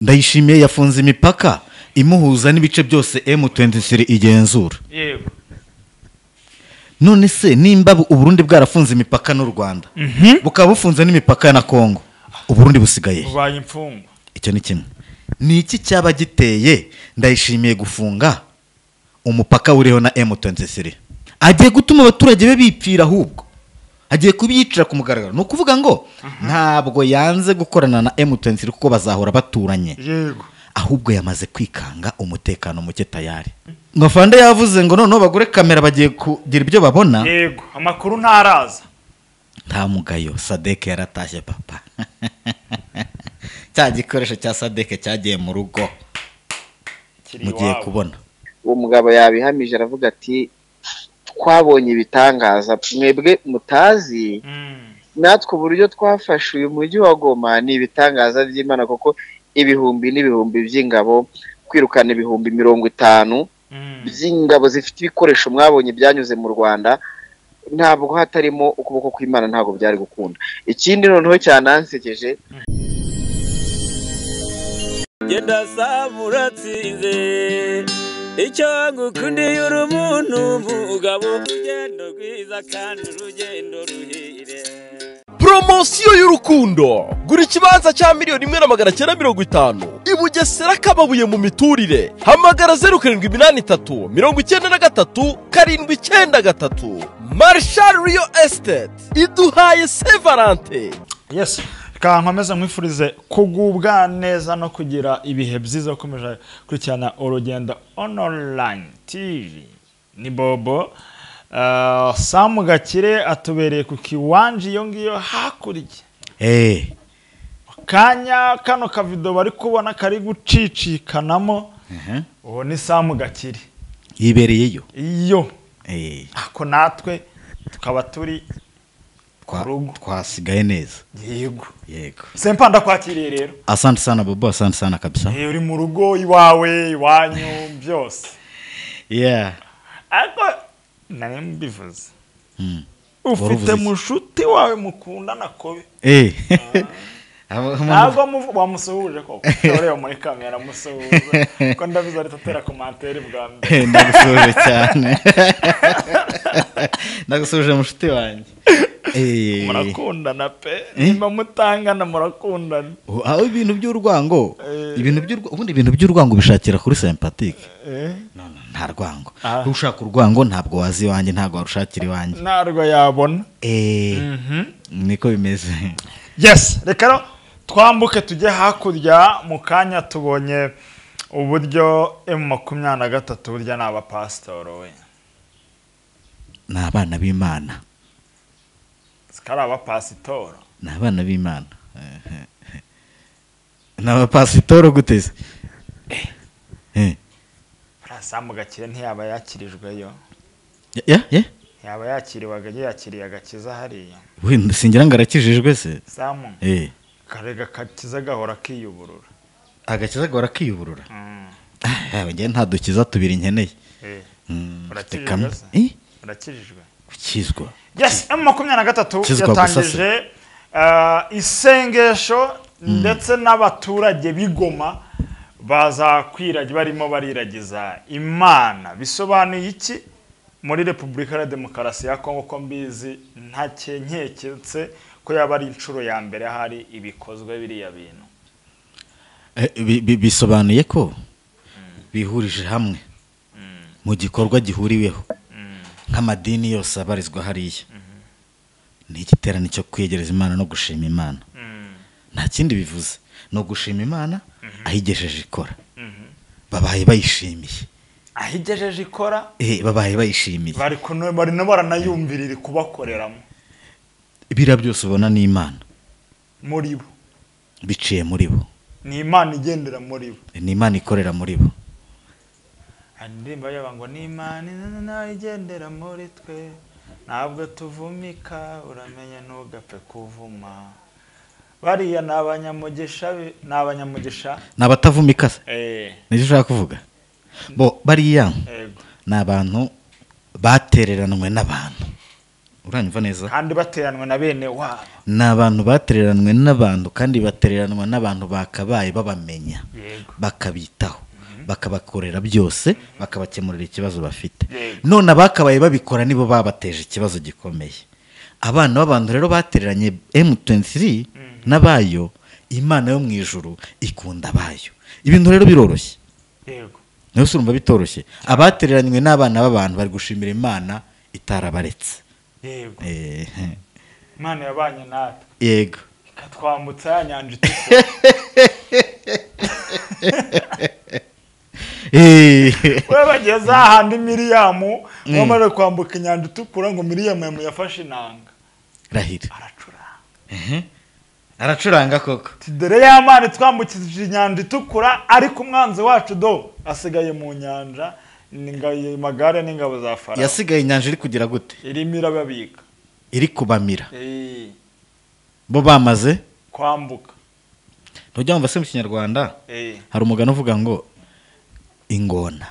Ndayishimiye yafunze imipaka imuhuza n'ibice byose M23 igenzura. Yego. None se nimba Uburundi bwarafunze imipaka n'u Rwanda, bukaba bufunze n'imipaka na Kongo, Uburundi busigaye bubaye imfungwa. Icyo ni kimwe. Ni iki cyaba giteye Ndayishimiye gufunga umupaka uriho na M23? Agiye gutuma abaturage be bipfira, ahubwo agiye kubiyicira ku mugaragaro. Ni ukuvuga ngo ntabwo yanze gukorana na M23 kuko bazahora baturanye. Yego. Ahubwo yamaze kwikanga umutekano muke tayari. Ngo Fande yavuze ngo noneho bagure kamera bagiye kugira ibyo babona. Yego, amakuru ntaraza. Nta mugayo, Sadek yaratashye papa. Cya gikoresho cya Sadek cyagiye mu rugo. Mugiye kubona. Uwo mugabo yabihamije aravuga ati twabonye ibitangaza mwebwe mutazi, natwe uburyo twafashe uyu mujyi wa Goma ni ibitangaza by'Imana, kuko ibihumbi n'ibihumbi by'ingabo kwirukana 50,000 by'ingabo zifite ibikoresho mwabonye byanyuze mu Rwanda, ntabwo hatarimo ukuboko kw'Imana ntabwo byari gukunda. Ikindi noneho cyanansekeje, genda samuratsinze icyo ngukundiye uri umuntu mugabo, urugendo rwiza kandi urugendo ruhire. Promosiyo y'urukundo, gura ikibanza cya 1,950,000 i Bugesera Kababuye mu miturire. Hamagara 0783 93 793. Marshal Real Estate iduhaye Sevalente. Yes, reka nkomeze nkwifurize kugubwa neza no kugira ibihe byiza. Ukomeje gukurikirana Urugendo Online TV. Ni Bobo Samu Gakire atubereye ku kiwanja iyo ngiyo hakurya. Kanya kano kavido bari kubona kari gucicikanamo. Uwo ni Samu Gakire yibereyeyo iyo. Ako natwe tukaba turi twasigaye neza. Yego. Yego. Sempa ndakwakiriye rero. Asante sana Bobo, asante sana kabisa. Uri mu rugo iwawe, iwanyu byose. Yeah. Ako nari mbivuze. Ufite mushuti wawe mukundana kobe. Ntabwo wamusuhuje koko. Ureba muri kamera musuhuze. Ko ndabizi ari tatera commentaire bwa mbere. Ndagusuhuje cyane. Ndagusuhuje mushuti wanjye. Murakundana pe, nimba mutangana murakundana. Aho ibintu by'urwango, ibintu by'urwango, ubundi ibintu by'urwango bishakira kuri sympathetic. No, nta rwango. Ushaka urwango ntabwo wazi iwanjye, ntabwo warushakira iwanjye. Ntarwo yabona. Niko bimeze. Yes, reka twambuke tujye hakurya. Mu kanya tubonye uburyo M23 burya ni abapasitoro we. Ni abana b'Imana. Sikari abapasitoro. Ni abana b'Imana. Ni abapasitoro guteze. Samu Gakire ntiyaba yakirijweyo. Ntiyaba yakiriwaga, yakiriye agakiza hariya. Wenda singira ngo arakijijwe se. Samu. Karega kakiza gahora kiyuburura. Agakiza gahora kiyuburura. Ngiye nta dukiza tubiri nkeneye. Urakijijwe? Urakijijwe. Gukizwa. Yes, M23 yatangije isengesho ndetse n'abaturage b'Igoma baza kwiragira, barimo bariragiza Imana. Bisobanuye iki muri Repubulika ya Demokarasi ya Kongo? Ko mbizi ntakenkeketse ko yaba ari inshuro ya mbere hari ibikozwe biriya bintu. Bisobanuye ko bihurije hamwe mu gikorwa gihuriweho nk'amadini yose abarizwa hariya. Ni igiterane cyo kwiyegereza Imana no gushima Imana. Nta kindi bivuze, no gushima Imana ahigejeje ikora. Babaye bayishimiye. Ahigejeje ikora? Babaye bayishimiye. Bari bari no baranayumvirira kubakoreramo. Ibira byose ubona ni Imana. Muri bo. Biciye muri bo. Ni Imana igendera muri bo. Ni Imana ikorera muri bo. Indirimbo yaba ngo ni Imana igendera muri twe, ntabwo tuvumika, uramenye ntugapfe kuvuma. Bariya ni abanyamugisha, ni abanyamugisha. Ni abatavumika se? Nicyo ushaka kuvuga? Bo bariya ni abantu batereranwe n'abantu. Uranyumva neza? Kandi bateranwe na bene wabo. Ni abantu batereranwe n'abantu, kandi batereranwa n'abantu bakabaye babamenya, bakabitaho, bakabakorera byose, bakabakemurira ikibazo bafite. None abakabaye babikora nibo babateje ikibazo gikomeye. Abana b'abantu rero batereranye M23 n'abayo, Imana yo mu ijuru ikunda abayo. Ibintu rero biroroshye. Yego. Nawe urumva bitoroshye. Abatereranywe n'abana b'abantu bari gushimira Imana itarabaretse. Yego. Imana yabanye natwe. Yego. Ikatwambutsa nyanja itukura. We bageze ahandi Miriyamu bamara kwambuka inyanja itukura, ngo Miriyamu yafashe inanga. Rahira. Aracuranga. Aracuranga koko. Dore ya Mana twambukije inyanja itukura, ariko umwanzi wacu do asigaye mu nyanja, magare n'ingabo za Farawo. Yasigaye inyanja iri kugira gute? Irimo irababika. Iri kubamira. Bo bamaze kwambuka. Ntujya wumva se mu Kinyarwanda? Hari umugani uvuga ngo ingona.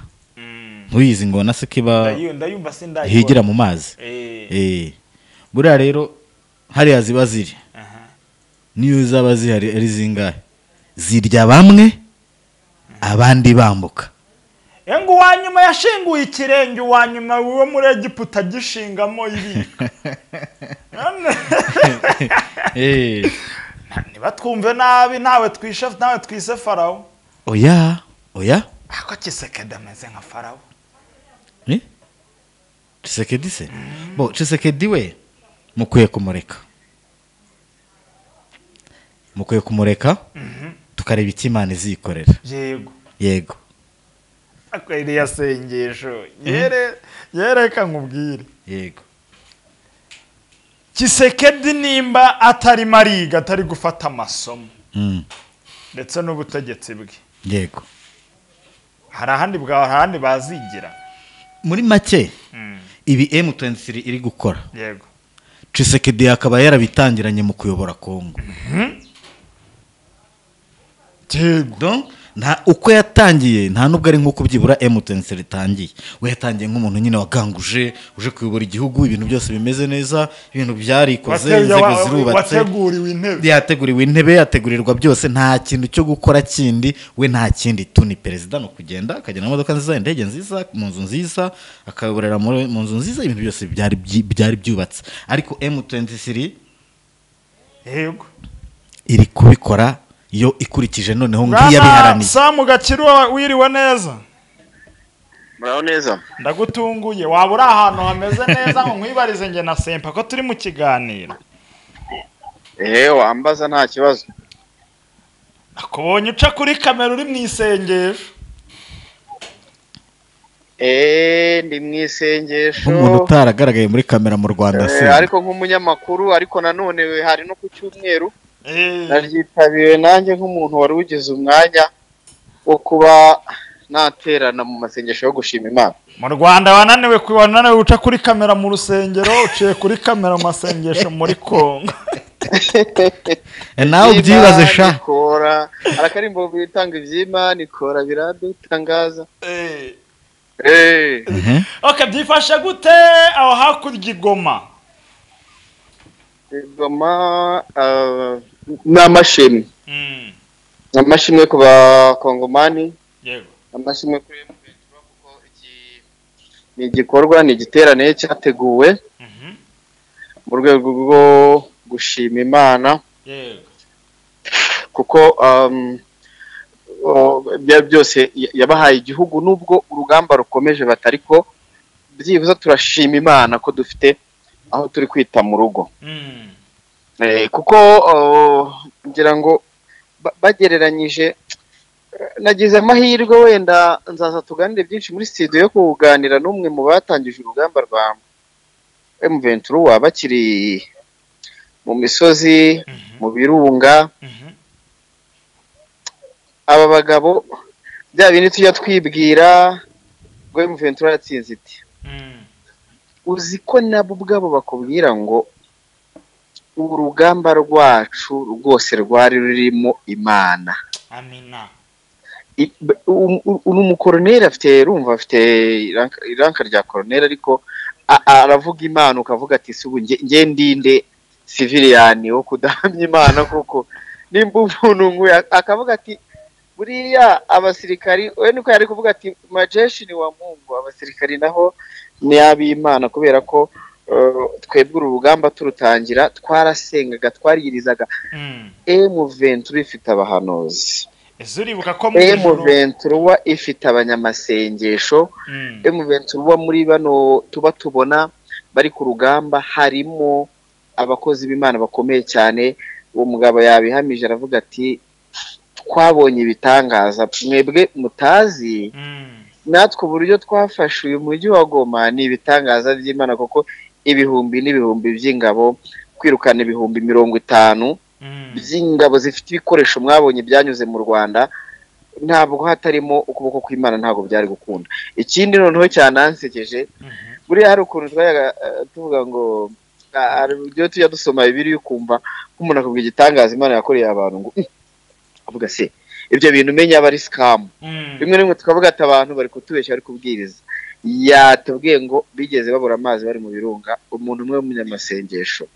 Ntuyizi ingona se kiba ndayumva se ndayibona. Higira mu mazi. Buriya rero hariya ziba ziri. Niyo zaba zihari ari zingahe? Zirya bamwe abandi bambuka. Ngo uwanyuma yashinguye ikirenge, uwanyuma wo muri Egiputa gishingamo ibika. Niba twumve nabi nawe twishe, nawe twise Farawo. Oya, oya. Ako Tshisekedi ameze nka Farawo. Tshisekedi se? Bo Tshisekedi we mukwiye kumureka. Mukwiye kumureka tukareba icyo Imana izikorera. Yego. Yego. Akwiriye sengesho. Yereka nkubwire. Yego. Tshisekedi nimba atari mariga, atari gufata amasomo. Ndetse n'ubutegetsi bwe. Yego. Hari ahandi bwa ahandi bazigira. Muri make ibi M23 iri gukora. Yego. Tshisekedi akaba yarabitangiranye mu kuyobora Kongo. Yego. Nta uko yatangiye, nta nubwo ari nkuko byibura M23 itangiye. We yatangiye nk'umuntu nyine waganguje, uje kuyobora igihugu, ibintu byose bimeze neza, ibintu byarikoze, inzego zirubatse. Wateguriwe intebe. Yateguriwe intebe, yategurirwa byose, nta kintu cyo gukora kindi, we nta kindi tu ni president no kugenda, akagenda mu modoka nziza, indege nziza, mu nzu nziza, akayoborera mu nzu nziza, ibintu byose byari byubatse. Ariko M23 yego iri kubikora yo ikurikije noneho ngiyabiharaniye. Samu Gakiro wiriwe neza. Muraho neza. Ndagutunguye, waba uri ahantu hameze neza ngo nkwibarize nge na Sempa ko turi mu kiganiro. Wambaza nta kibazo. Nakubonye uca kuri kamera uri mu isengesho. Ndi mu isengesho. Umuntu utaragaragaye muri kamera mu Rwanda se. Ariko nk'umunyamakuru, ariko nanone hari no ku cyumweru. Naryitabiriye nanjye nk'umuntu wari ugize umwanya wo kuba naterana mu masengesho yo gushima Imana. Mu Rwanda wananiwe guca kuri kamera mu rusengero, uciye kuri kamera mu masengesho muri Kongo. Nawe ubyibaze sha. Arakarimbo bitanga ivy'Imana ikora biradutangaza. Okay, byifashe gute aho hakurya Igoma? Igoma n'amashimwe. Amashimwe ku bakongomani. Yego. Amashimwe kuri M23 kuko iki ni igikorwa, ni igiterane cyateguwe mu rwego rwo gushima Imana. Yego. Kuko byose yabahaye igihugu nubwo urugamba rukomeje batariko byibuza turashima Imana ko dufite aho turi kwita mu rugo. Kuko ngira ngo bagereranyije, nagize amahirwe wenda nzaza tuganire byinshi muri studio yo kuganira n'umwe mu batangije urugamba rwa M23 bakiri mu misozi, mu birunga. Aba bagabo bya bintu tujya twibwira ngo M23 yatsinze iti, uzi ko nabo ubwabo bakubwira ngo urugamba rwacu rwose rwari rurimo Imana. Amina. Umukoroneri afite, urumva afite iranka rya koroneri, ariko Aravuga Imana ukavuga ati si ubu nge ndinde civilian wo kudahamya Imana kuko nimba umuntu nguye akavuga ati buriya abasirikari we niko yari kuvuga ati majeshi ni wa Mungu, abasirikari naho ni ab'Imana, kubera ko twebwe uru rugamba turutangira twarasengaga, twariyirizaga. M23 ifite abahanuzi, M23 ifite abanyamasengesho, M23 muri bano tuba tubona bari ku rugamba harimo abakozi b'Imana bakomeye cyane. Uwo mugabo yabihamije aravuga ati twabonye ibitangaza mwebwe mutazi, natwe uburyo twafashe uyu mujyi wa Goma ni ibitangaza by'Imana, kuko ibihumbi n'ibihumbi by'ingabo, kwirukana 50,000 by'ingabo zifite ibikoresho mwabonye byanyuze mu Rwanda, ntabwo hatarimo ukuboko kw'Imana ntabwo byari gukunda. Ikindi noneho cyanansekeje, buriya hari ukuntu twayaga tuvuga ngo ibyo tujya dusoma Bibiliya ukumva nk'umuntu akubwira igitangaza Imana yakoreye abantu ngo avuga se ibyo bintu umenya aba ari scam. Rimwe rimwe tukavuga ati abantu bari kutubeshya, bari kubwiriza. Yatubwiye ngo bigeze babura amazi bari mu birunga, umuntu umwe w'umunyamasengesho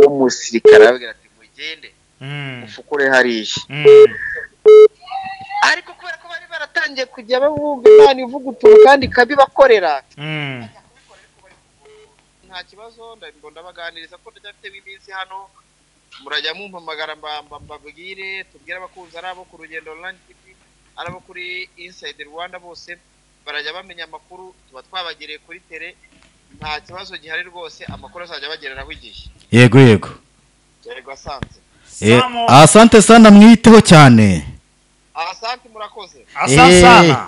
w'umusirikare arababwira ati mugende mufukure hariya. Ariko kubera ko bari baratangiye kujya babumva Imana ivuga utuntu kandi ikabibakorera, nta kibazo ndabaganiriza ko ndacyafite iminsi hano, murajya mumpamagara mbabwire, tubwire abakunzi ari abo ku Rugendo Online TV, ari abo kuri Inside Rwanda, bose barajya bamenya amakuru tuba twabagereye kuri tele, nta kibazo gihari rwose, amakuru azajya bagereraho igihe. Yego yego yego, asante. Asante sana, mwiteho cyane. Asante, murakoze. Asante sana.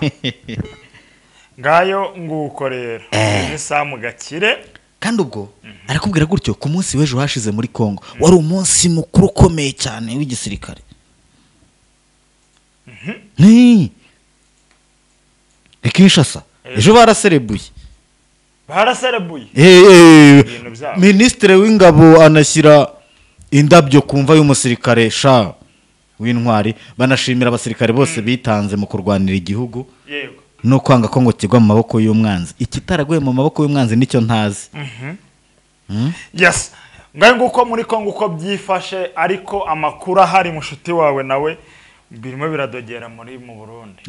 Ngayo nguko rero ni Samu Gakire. Kandi ubwo arakubwira gutyo ku munsi w'ejo hashize muri Kongo wari umunsi mukuru ukomeye cyane w'igisirikare. Ni Kinshasa ejo baraserebuye. Minisitiri w'ingabo anashyira indabyo kumva y'umusirikare sha w'intwari, banashimira abasirikare bose bitanze mu kurwanira igihugu. Yego. No kwanga ko ngo kigwa mu maboko y'umwanzi. Ikitaraguye mu maboko y'umwanzi nicyo ntazi. Yes. Ngaye nguko muri Kongo uko byifashe, ariko amakuru ahari mushuti wawe nawe birimo biradogera muri mu Burundi.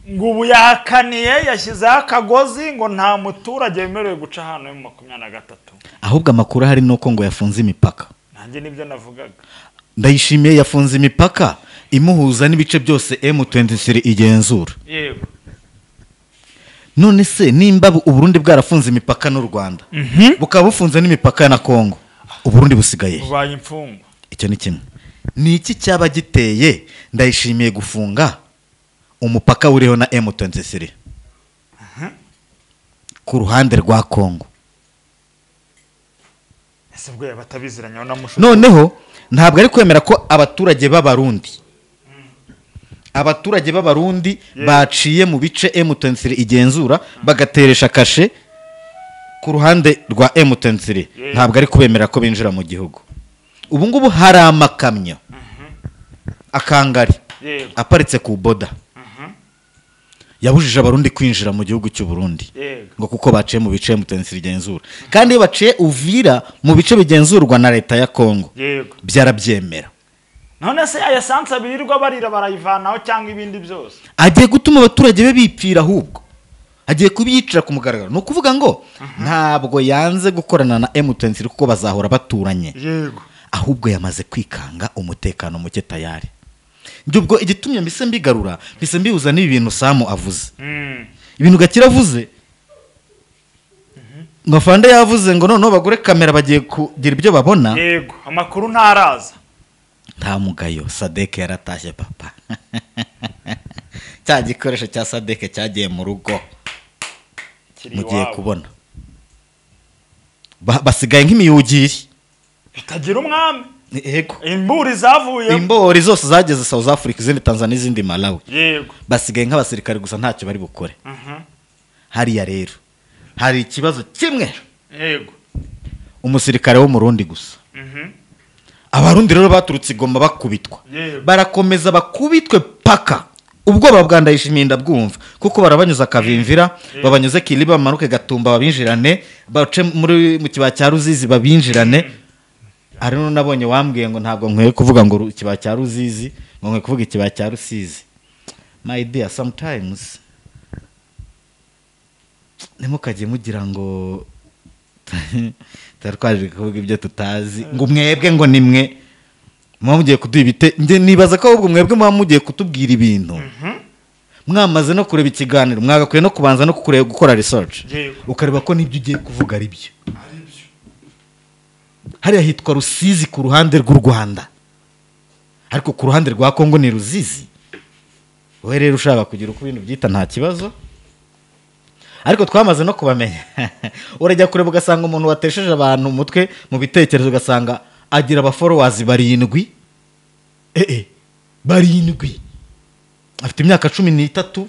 Ngo ubu yahakaniye, yashyizeho akagozi ngo nta muturage wemerewe guca hano mu 23. Ahubwo amakuru ahari nuko ngo yafunze imipaka. Nanjye nibyo navugaga. Ndayishimiye yafunze imipaka imuhuza n'ibice byose M23 igenzura. Yego. None se nimba Uburundi bwarafunze imipaka n'u Rwanda, bukaba bufunze n'imipaka na Kongo, Uburundi busigaye bubaye imfungwa. Icyo ni kimwe. Ni iki cyaba giteye Ndayishimiye gufunga umupaka uriho na M23 ku ruhande rwa Kongo? Ese bwo yabatabiziranye na mushuti. Noneho ntabwo ari kwemera ko abaturage b'abarundi baciye mu bice M23 igenzura bagateresha kashe ku ruhande rwa M23, ntabwo ari kubemera ko binjira mu gihugu. Ubu ngubu hari amakamyo akangari aparitse ku boda yabujije abarundi kwinjira mu gihugu cy'u Burundi ngo kuko baciye mu bice M23 igenzura, kandi iyo baciye Uvira mu bice bigenzurwa na leta ya Kongo byarabyemera. None se aya sansa birirwa barira barayivanaho cyangwa ibindi byose agiye gutuma abaturage be bipfira, ahubwo agiye kubiyicira ku mugaragaro. Ni ukuvuga ngo ntabwo yanze gukorana na M23 kuko bazahora baturanye, ahubwo yamaze kwikanga umutekano muke tayari. Ubwo igitumye mbise mbigarura, mbise mbihuza n'ibi bintu Samu avuze, ibintu Gakire avuze, ngo Fande yavuze ngo noneho bagure kamera bagiye kugira ibyo babona. Yego, amakuru ntaraza. Nta mugayo, Sadek yaratashye papa. Cya gikoresho cya Sadek cyagiye mu rugo, mugiye kubona basigaye nk'imiyugiri bitagira umwami. Yego, imburi zavuye, imbori zose zageze South Africa, izindi Tanzania, izindi Malawi. Yego, basigaye nk'abasirikare gusa ntacyo bari bukore. Hariya rero hari ikibazo kimwe. Yego, umusirikare wo mu Burundi gusa. Abarundi rero baturutse Igoma bakubitwa, barakomeza bakubitwe paka Ubwoba bwa Ndayishimiye ndabwumva, kuko barabanyuza Kavimvira, babanyuze Kiliba, bamanuke Gatumba babinjirane, bace muri mu kibaya cya Ruzizi babinjirane. Hari nabonye wambwiye ngo ntabwo nkwiye kuvuga ngo ikibaya cya Ruzizi, ngo nkwiye kuvuga ikibaya cya Rusizi. My dear, sometimes ntimukajye mugira ngo twaje kuvuga ibyo tutazi, ngo mwebwe ngo nimwe muba mugiye kuduha ibite. Njye nibaza ko ahubwo mwebwe muba mugiye kutubwira ibintu mwamaze no kureba ikiganiro, mwagakwiye no kubanza no kureba gukora research, ukareba ko nibyo ugiye kuvuga ari byo. Hariya hitwa Rusizi ku ruhande rw'u Rwanda, ariko ku ruhande rwa Kongo ni Ruzizi. Wowe rero ushaka kugira uko ibintu byita nta kibazo, ariko twamaze no kubamenya. Urajya kureba ugasanga umuntu watesheje abantu umutwe mu bitekerezo, ugasanga agira abafollowers 7, 7, afite imyaka 13,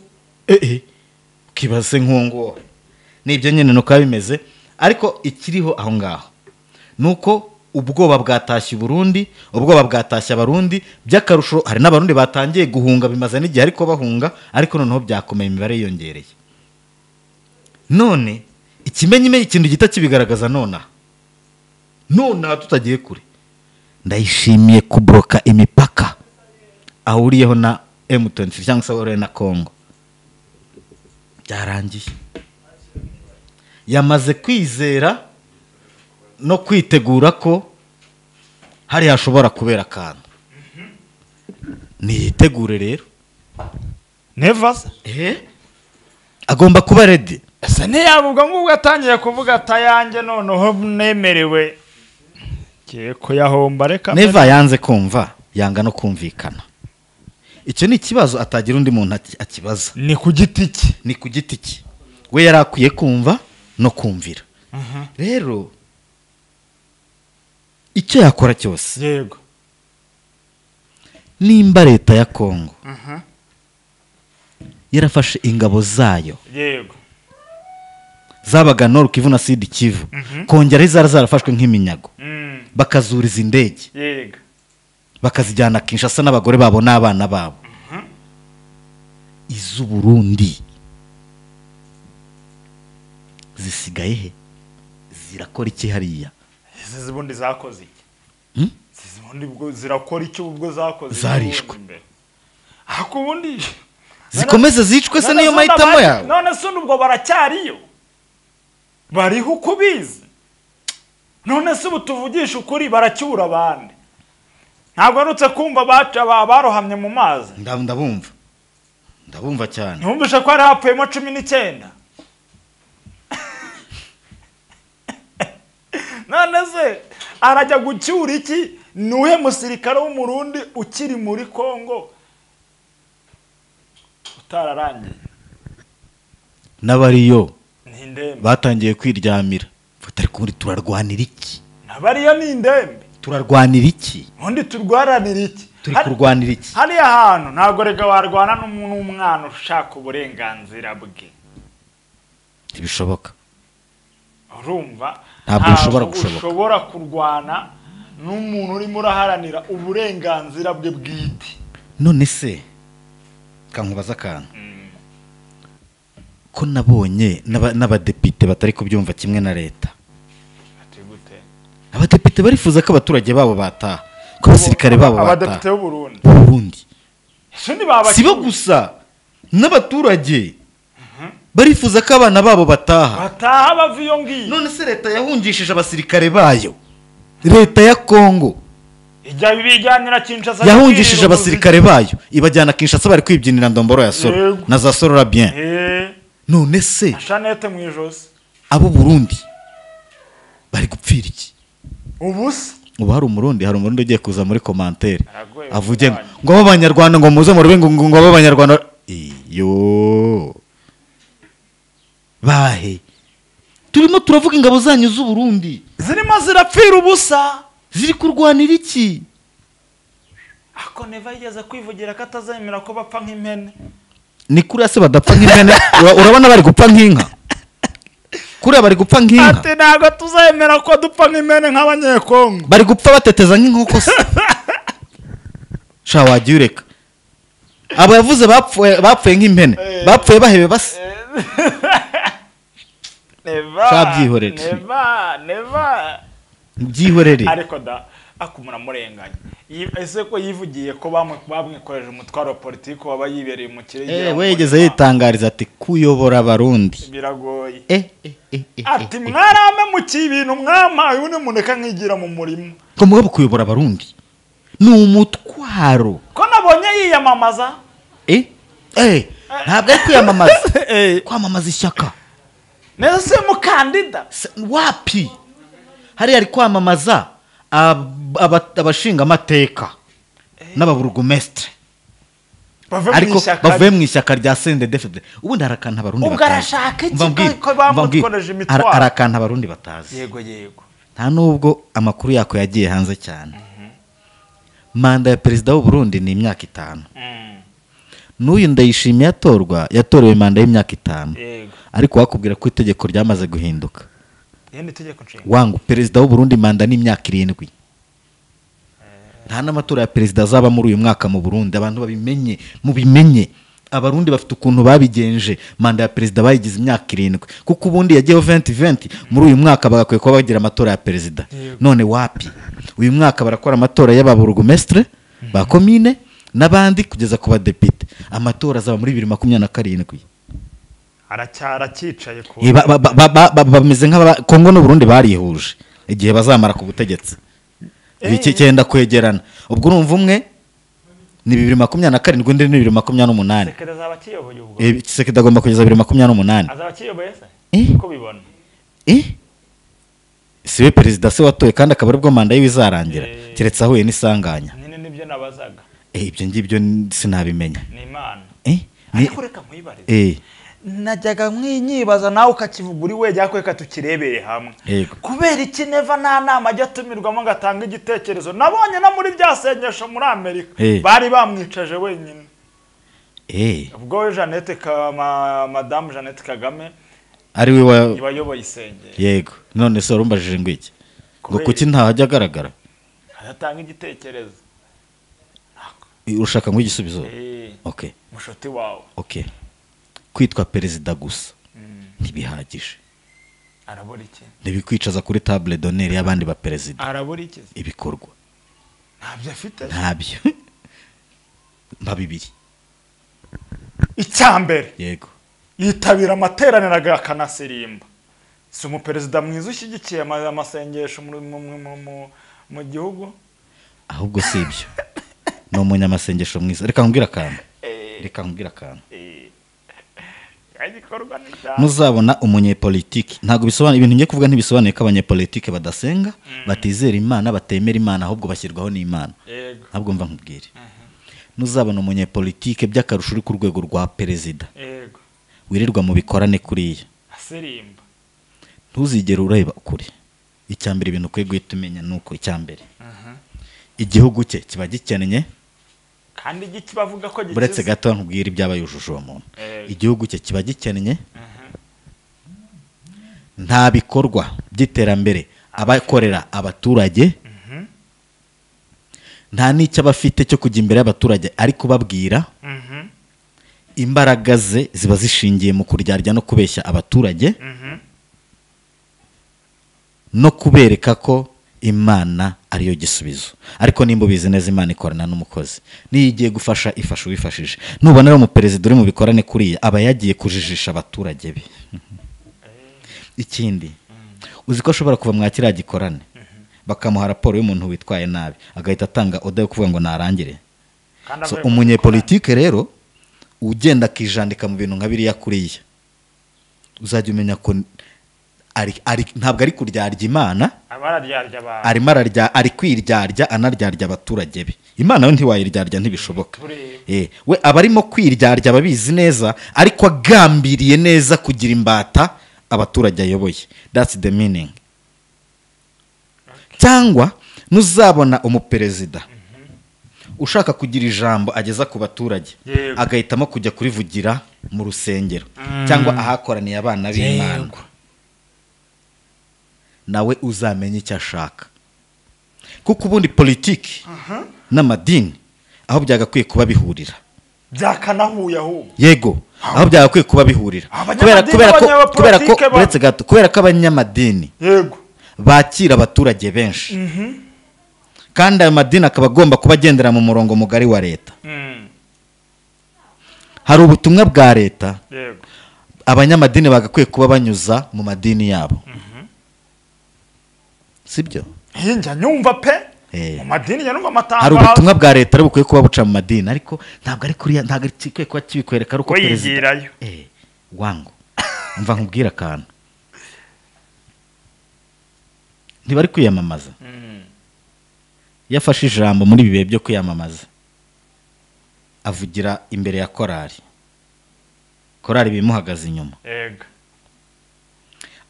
ukibaze nkungo nibyo nyine nuko bimeze. Ariko ikiriho aho ngaho nuko ubwoba bwatashye Burundi, ubwoba bwatashye Abarundi by'akarusho. Hari n'Abarundi batangiye guhunga, bimaze n'igihe ariko bahunga, ariko noneho byakomeye, imibare yiyongereye. None ikimenyimenyi ikintu gita kibigaragaza nona tutagiye kure, Ndayishimiye kubroka imipaka ahuriyeho na M23 cyangwa se ahuriye na Congo. Byarangiye, yamaze kwizera no kwitegura ko hari hashobora kubera akantu. Niyitegure rero Neva agomba kuba ready. Ese ntiyavuga ngo ubwo atangiye kuvuga atayanjye noneho nemerewe ko yahomba, reka Neva yanze kumva, yanga no kumvikana. Icyo ni ikibazo atagira undi muntu akibaza, ni ku giti cye, ni ku giti cye. We yarakwiye kumva no kumvira. Rero icyo yakora cyose, yego, nimba leta ya Kongo yarafashe ingabo zayo, yego, zabaga Nord Kivu na Sud Kivu, kongera zara zarafashwe nk'iminyago, bakazuriza indege, yego, bakazijyana Kinshasa n'abagore babo n'abana babo, iz'u Burundi zisigaye he? Zirakora iki hariya? Izi bundi zakoze iki? Izi bundi ubwo zirakora iki? Ubwo zakoze zarishwe, ako ubundi zikomeze zicwe se, niyo mahitamo yawe. None se ubwo baracyariyo, bariho uko bizi. None se ubu tuvugisha ukuri, baracyura abandi. Ntabwo arutse kumva barohamye mu mazi. Ndabumva, ndabumva cyane. Ntumvishe ko hari hapfuyemo 19. None se arajya gucyura iki? Nuhe musirikare w'Umurundi ukiri muri Kongo utararangiye? N'abariyo batangiye kwiryamira, batari kuri turarwanira iki? N'abariyo ni indembe. Turarwanira iki? Undi turwaranira iki? Turi kurwanira iki? Hariya hantu ntabwo rega warwana n'umwana ushaka uburenganzira bwe, ntibishoboka. Urumva ntabwo bishobora gushoboka. Ushobora kurwana n'umuntu urimo uraharanira uburenganzira bwe bwite. None se kankubaza akantu, ko nabonye n'abadepite batari kubyumva kimwe na leta. Abadepite barifuza ko abaturage babo bataha, ko abasirikare babo bataha. Abadepite b'u Burundi si bo gusa, n'abaturage barifuza ko abana babo bataha, bataha bava iyo ngiyo. None se leta yahungishije abasirikare bayo, leta ya Kongo ijya bijyanira Kinshasa, yahungishije abasirikare bayo ibajyana Kinshasa, bari kwibyinira ndomboro ya Soro na za Soro bien. None se Shanete mu ijosi, abo Burundi bari gupfira iki? Ubusa. Ubu hari Umurundi, hari Umurundi ugiye kuza muri commentaire avuge ngo abo Banyarwanda ngo muze murube ngo abo Banyarwanda iyo bahe. Turimo turavuga ingabo zanyu z'u Burundi zirimo zirapfira ubusa, ziri kurwanira iki? Ako Neva yigeze kwivugira ko atazemera ko bapfa nk'impene. Ni kuriya se badapfa nk'impene? Urabona bari gupfa nk'inka. Kuriya bari gupfa nk'inka. Ati ntabwo tuzemera ko dupfa nk'impene nk'Abanyekongo. Bari gupfa bateteza nk'inkoko se. Sha wagiye ureka. Abo yavuze bapfuye nk'impene, bapfuye bahebe base. Shabyihorere. Neva. Byihorere. Ariko da akumura murenganya. Ese ko yivugiye ko bamwikoreje umutwaro wa politiki waba yibereye mu kirere. We yigeze yitangariza ati kuyobora abarundi biragoye. Ati mwarame mu kibintu mwamaye une muneka nkigira mu murimo. Ko mugabo kuyobora abarundi ni umutwaro. Ko nabonye yiyamamaza. Ntabwo ari kwiyamamaza. Kwamamaza ishyaka. Neza se mukandida wapi? Hari ari kwamamaza abashinga amateka n'ababurugumestre ariko bavuye mu ishyaka rya CNDD-FDD. Ubundi harakanta abarundi batazi. Harakanta abarundi batazi. Yego yego. Nta nubwo amakuru yako yagiye hanze cyane. Manda ya perezida w'u Burundi ni imyaka 5. N'uyu Ndayishimiye atorwa yatorewe manda y'imyaka 5. Ariko wakubwira ko itegeko ryamaze guhinduka. Wangu perezida w'u Burundi manda ni imyaka 7. Nta n'amatora ya perezida azaba muri uyu mwaka mu Burundi. Abantu babimenye, mubimenye. Abarundi bafite ukuntu babigenje, manda ya perezida bayigize imyaka 7. Kuko ubundi yagiyeho 2020, muri uyu mwaka bagakwiye kuba bagira amatora ya perezida. None wapi? Uyu mwaka barakora amatora y'ababurugumestre ba commune n'abandi kugeza ku badepite. Amatora azaba muri 2027. Aracyaracicaye ku bameze nk'aba Kongo n'u Burundi barihuje igihe bazamara ku butegetsi. Iki cyenda kwegerana. Ubwo urumva umwe ni 2027 undi ni 2028. Sekere azaba akiyoboye ubwo. Sekere agomba kugeza 2028. Azaba akiyoboye se? Uko bibona. Siwe perezida se watoye kandi akaba aribwo manda yiwe izarangira. Keretse ahuye n'isanganya. Nyine nibyo nabazaga. Ibyo ngibyo sinabimenya. Ni Imana. Ariko reka nkwibarize. Najyaga mwinyibaza nawe ukakivuga uri we jya kweka tukirebere hamwe. Kubera iki Neva nta nama ajya atumirwamo ngatanga igitekerezo? Nabonye no muri byasengesho muri Amerika bari bamwicaje wenyine. Ubwo Jeannette Madame Jeannette Kagame ari we wayoboye isengero. Yego. None se warumbajije ngo iki? Ngo kuki ntahajya agaragara? Adatanga igitekerezo. Ushaka ngo igisubizo? Okay. Mushuti wawe. Okay. Kwitwa perezida gusa ntibihagije. Arabura iki? Ntibikwicaza kuri table d'honneur y'abandi ba perezida. Arabura iki? Ibikorwa. Ntabyo afite. Ntabyo. Mba bibiri. Icyambere. Yego. Yitabira amateraniro akanasirimba. Si umuperezida mwiza ushyigikiye amasengesho mu gihugu? Ahubwo si ibyo. Ni umunyamasengesho mwiza. Reka nkubwire akantu. Reka nkubwire akantu. Muzabona umunyepolitiki ntabwo bisobanuye ibintu ngiye kuvuga, ntibisobanuye ko abanyepolitiki badasenga, batizera Imana, batemera Imana, ahubwo bashyirwaho n'Imana. Ntabwo mva nkubwire. Muzabona umunyepolitike by'akarusho uri ku rwego rwa perezida wirirwa mu bikorane kuriya asirimba, ntuzigere ureba ukuri. Icyambere ibintu ukwiye guhita umenya nuko icyambere igihugu cye kiba gikennye. Kandi igiki bavuga ko gikize. Buretse gato nkubwira ibyaba yujuje uwo muntu. Igihugu cye kiba gikennye, nta bikorwa by'iterambere abakorera abaturage, nta n'icyo abafite cyo kujya imbere y'abaturage ari kubabwira. Imbaraga ze ziba zishingiye mu kuryarya no kubeshya abaturage no kubereka ko Imana ariyo gisubizo. Ariko nimba ubizi neza Imana ikorana n'umukozi, niyo igiye gufasha ifasha uwifashije. Nubona ari umuperezida uri mu bikorane kuriya, aba yagiye kujijisha abaturage be. Ikindi, uzi ko ashobora kuva mwa kiriya gikorane bakamuha raporo y'umuntu witwaye nabi, agahita atanga oda yo kuvuga ngo narangire. So umunyepolitike rero ugenda akijandika mu bintu nka biriya kuriya, uzajya umenya ko ntabwo ari kuryarya Imana, arimo ari kwiryarya anaryarya abaturage be. Imana we ntiwayiryarya, ntibishoboka. We aba arimo kwiryarya ababizi neza, ariko agambiriye neza kugira imbata abaturage ayoboye. That's the meaning. Cyangwa nuzabona umuperezida ushaka kugira ijambo ageza ku baturage, agahitamo kujya kurivugira mu rusengero cyangwa ahakoraniye abana b'Imana, nawe uzamenye icyo ashaka. Kuko ubundi politiki n'amadini aho byagakwiye kuba bihurira, Byakanahuye ahubwo. Yego, aho byakwiye kuba bihurira. Kubera ko uretse gato, kubera ko abanyamadini yego bakira abaturage benshi. Kandi ayo madini akaba agomba kuba agendera mu murongo mugari wa leta. Hari ubutumwa bwa leta. Yego. Abanyamadini bagakwiye kuba banyuza mu madini yabo. Sibyo? Njya nyumva pe. Mu madini njya numva amatangazo. Hari ubutumwa bwa leta bukwiye kuba buca mu madini, ariko ntabwo ari kuriya, ntabwo ari kuba kibikwereka ari uko perezida. Wangu. Umva nkubwira akantu. Ntibari kwiyamamaza. Yafashe ijambo muri bihe byo kwiyamamaza. Avugira imbere ya korali. Korali bimuhagaze inyuma. Yego.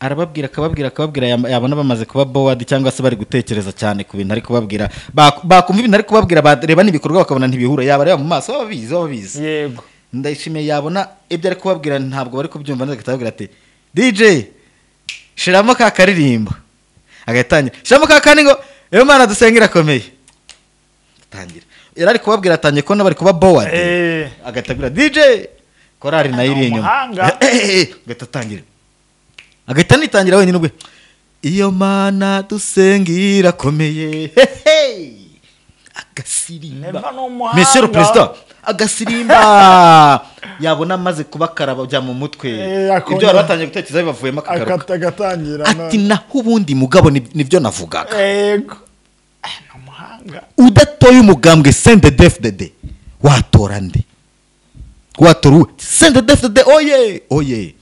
Arababwira akababwira yabona bamaze kuba bored cyangwa se bari gutekereza cyane ku bintu ari kubabwira, bakumva ibintu ari kubabwira, bareba n'ibikorwa bakabona ntibihura, yabareba mu maso babizi. Yego. Ndayishimiye yabona ibyo ari kubabwira ntabwo bari kubyumva neza, akatababwira ati DJ shiramo ka karirimbo. Agatangira shiramo ka kandi ngo iyo Mana dusenga irakomeye. Tangira. Yari ari kubabwira atangiye kubona bari kuba bored. Agatabwira DJ korali nayo iri inyuma. Agahita atangira. Agahita nitangira wenyine ubwe. Iyo Mana dusenga irakomeye. Agasirimba. Monsieur le Président agasirimba. Yabona amaze kubakaraba bya mu mutwe. Ibyo bari batangiye gutekereza bivuyemo akagaruka. Agatangira. Ati naho ubundi mugabo nibyo navugaga. Yego. Umuhanga. Udatoye umugambwe CNDD-FDD watora nde? Watora uwe? CNDD-FDD oye oye.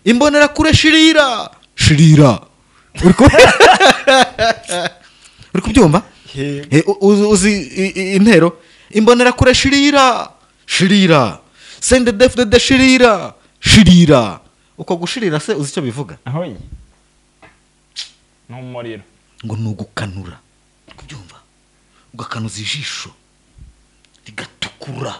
Imbonera kure shirira shirira. Uri kubyumva? Uzi intero imbonera kure shirira shirira CNDD-FDD shirira shirira. Uko gushirira se uzi icyo bivuga? Ahoye. N'umuriro. Ngo nugukanura. Kubyumva? Ugakanuza ijisho rigatukura.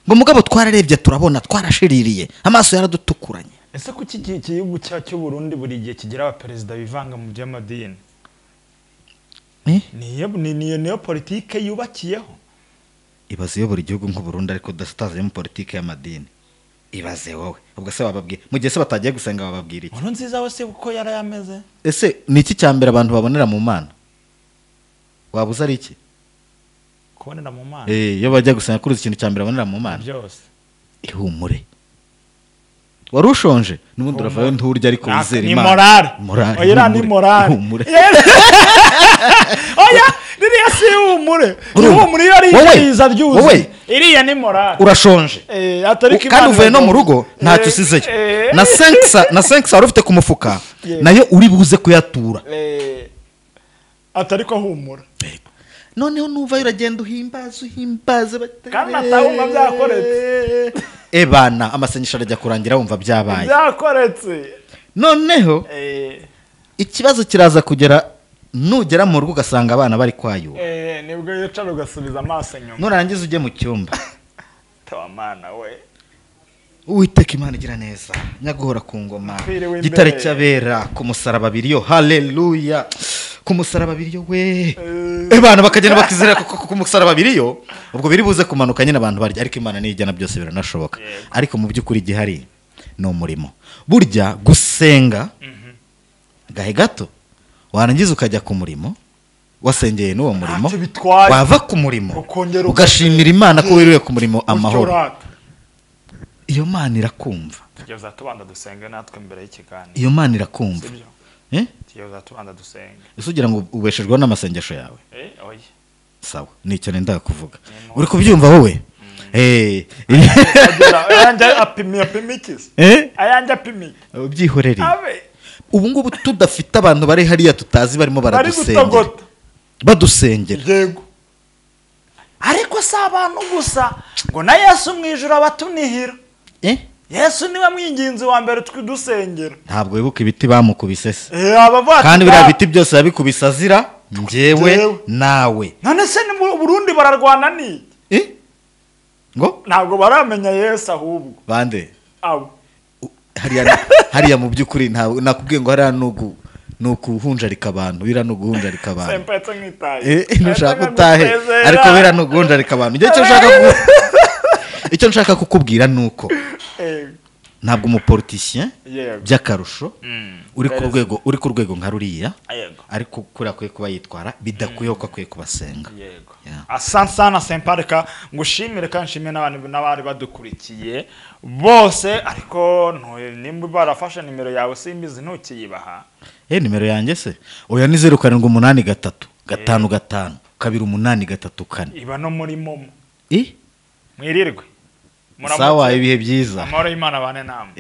Ngo mugabo twararebye turabona twarashiririye amaso yaradutukuranye. Ese kuki igihugu cy'u Burundi buri gihe kigira abaperezida bivanga mu by'amadini? Niyo politike yubakiyeho. Ibaze iyo buri gihugu nk'u Burundi ariko udasitazemo politike y'amadini. Ibaze wowe. Ubwo se bababwiye mu gihe se batagiye gusenga bababwira iki? Nkuru nziza we se uko yarayameze. Ese ni iki cya mbere abantu babonera mu Mana? Wabuze ari iki? Kubonera mu Mana. Iyo bajya gusenga kuri ikintu cya mbere babonera mu Mana. Byose. Ihumure. Wari ushonje n'ubundi uravayo nturya ariko wizera Imana. Ni morale. Oya ni morale. Oya ririya si ihumure. Ihumure iyo ari iza ryuzuye. Iriya ni morale. Urashonje. Kandi uvuye no mu rugo ntacyo usizeyo. Na 5 wari ufite ku mufuka nayo uri buze kuyatura. Atari ko humura. Noneho nuvayo uragenda uhimbaza kandi atahumva byakoretse. Ebana amasengesho arajya kurangira wumva byabaye. Byakoretse. Noneho ikibazo kiraza kugera nugera mu rugo ugasanga abana bari kwayura. Nibwo yicara ugasubiza amaso inyuma. Nurangiza ujye mu cyumba. Tawamana we. Uwiteka Imana igira neza. Nyaguhora ku ngoma. Gitare cyabera ku musaraba biriyo. Haleluya. Ku musaraba biriyo we. Ebana bakagenda bakizera ku musaraba biriyo. Ubwo biri buze kumanuka nyine abantu barya, ariko Imana nijyana byose biranashoboka. Ariko mu by'ukuri gihari ni umurimo. Burya gusenga gahe gato warangiza ukajya ku murimo wasengeye n'uwo murimo, wava ku murimo ugashimira Imana ko wiriwe ku murimo amahoro. Iyo Mana irakumva. Tugeza tubanda dusenge natwe mbere y'ikiganiro. Iyo Mana irakumva. Tugeza tubanda dusenge. Ese ugira ngo ubeshejweho n'amasengesho yawe? Oya. Sawa, nicyo nenda kuvuga. Uri kubyumva wowe? Ayanjye apimi ikize. Ayanjye apimi. Byihorere. Ubu ngubu tudafite abantu bari hariya tutazi barimo baradusengera. Badusengera. Yego. Ariko si abantu gusa ngo na Yesu mu ijuru abatunihira. Yesu niwe mwinginzi wa mbere twidusengera. Ntabwo wibuka ibiti bamukubise se. Kandi biriya biti byose yabikubise azira njyewe nawe. None se ni mu Burundi bararwana ni? Ngo ntabwo baramenya Yesu ahubwo. Bande? Abo. Hariya mu by'ukuri ntabwo nakubwiye ngo hariya nukuhunjarika abantu, bira nuguhunjarika abantu. Sempetse nkitaye. Nushaka utahe ariko bira nuguhunjarika abantu. Icyo ushaka. Icyo nshaka kukubwira ni uko ntabwo umupoliticien by'akarusho uri ku rwego, uri ku rwego nka ruriya, ariko kuri akwiye kuba yitwara bidakwiye ko akwiye kubasenga. Yego. Yeah. Asante sana Sempareka, ngushimire kandi nshimire n'abantu n'abari badukurikiye bose, ariko nimba barafashe nimero yawe simbizi, ntukiyibaha. Nimero yanjye se? Oya, ni 0783 55 2834. Iba no muri momo. Eh? Mwirirwe. Sawa, ibihe byiza. Amahoro y'Imana abane namwe.